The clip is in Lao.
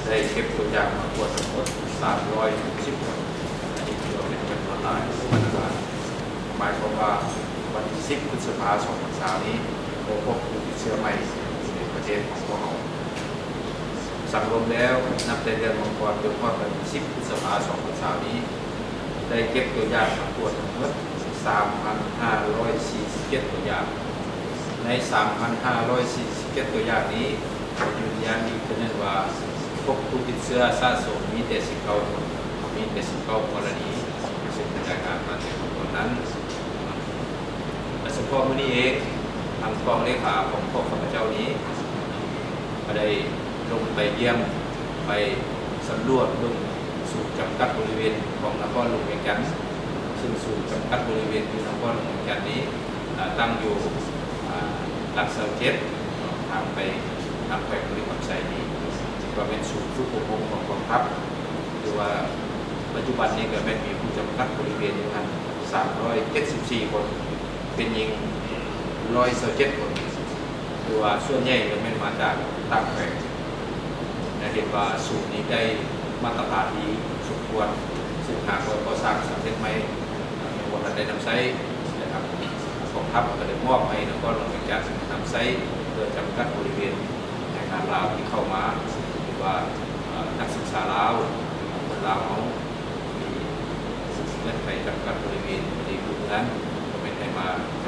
ໄດ້ເກັບຕົວຢ່າງມາກວດທັງໝົດສາມຮ້ອຍຫົກສິບຄົນ. ອັນນີ້ຖືວ່າເປັນຈຳນວນຫຼາຍ. ໝາຍຄວາມວ່າວັນທີສິບ ພຶດສະພາ ສອງພັນຊາວນີ້ ບໍ່ພົບຜູ້ຕິດເຊື້ອໃໝ່ຢູ່ໃນປະເທດຂອງພວກເຮົາ. ສັງລວມແລ້ວ ນັບແຕ່ເດືອນມັງກອນຈົນຮອດວັນທີສິບ ພຶດສະພາ ສອງພັນຊາວນີ້ ໄດ້ເກັບຕົວຢ່າງມາກວດທັງໝົດສາມພັນຫ້າຮ້ອຍສີ່ສິບເຈັດຕົວຢ່າງ. ໃນສາມພັນຫ້າຮ້ອຍສີ່ສິບເຈັດຕົວຢ່າງນີ້ ຢືນຢັນອີກເທື່ອໜຶ່ງວ່າ ພົບຜູ້ຕິດເຊື້ອສະສົມມີແຕ່ສິບເກົ້າຄົນ, ມີແຕ່ສິບເກົ້າກໍລະນີ, ເຊິ່ງເປັນລາຍງານມາແຕ່ເບື້ອງຕົ້ນນັ້ນ. ແລະ ສະເພາະມື້ນີ້ເອງ ທາງກອງເລຂາຂອງພວກຂ້າພະເຈົ້ານີ້ ກໍໄດ້ລົງໄປຢ້ຽມ ໄປສຳຫຼວດເບິ່ງສູນຈຳກັດບໍລິເວນຂອງນະຄອນຫຼວງວຽງຈັນ, ເຊິ່ງສູນຈຳກັດບໍລິເວນຢູ່ນະຄອນຫຼວງວຽງຈັນນີ້ ອາ ຕັ້ງຢູ່ ອາ ຫຼັກຊາວເຈັດເນາະ ທາງໄປທາງແຂວງບໍລິຄຳໄຊນີ້ ຖືວ່າເປັນສູນຝຶກອົບຮົມຂອງກອງທັບ. ຖືວ່າປັດຈຸບັນນີ້ກໍແມ່ນມີຜູ້ຈຳກັດບໍລິເວນຢູ່ຫັ້ນສາມຮ້ອຍເຈັດສິບສີ່ຄົນ, ເປັນຍິງຮ້ອຍຊາວເຈັດຄົນ. ຖືວ່າສ່ວນໃຫຍ່ກໍແມ່ນມາຈາກຕ່າງແຂວງ ແລະ ເຫັນວ່າສູນນີ້ໄດ້ມາດຕະຖານດີສົມຄວນ, ເຊິ່ງຫາກວ່າກໍ່ສ້າງສຳເລັດໃໝ່ ຍັງບໍ່ທັນໄດ້ນຳໃຊ້. ແລະ ທາງກອງທັບກໍໄດ້ມອບໃຫ້ນະຄອນຫຼວງວຽງຈັນນຳໃຊ້ ເພື່ອຈຳກັດບໍລິເວນແຮງງານລາວທີ່ເຂົ້າມາ ຫຼືວ່າ ເອີ່ ນັກສຶກສາລາວ ຄົນລາວເຮົາ ທີ່ເງື່ອນໄຂຈຳກັດບໍລິເວນທີ່ຢູ່ເຮືອນ ກໍແມ່ນໃຫ້ມາຈ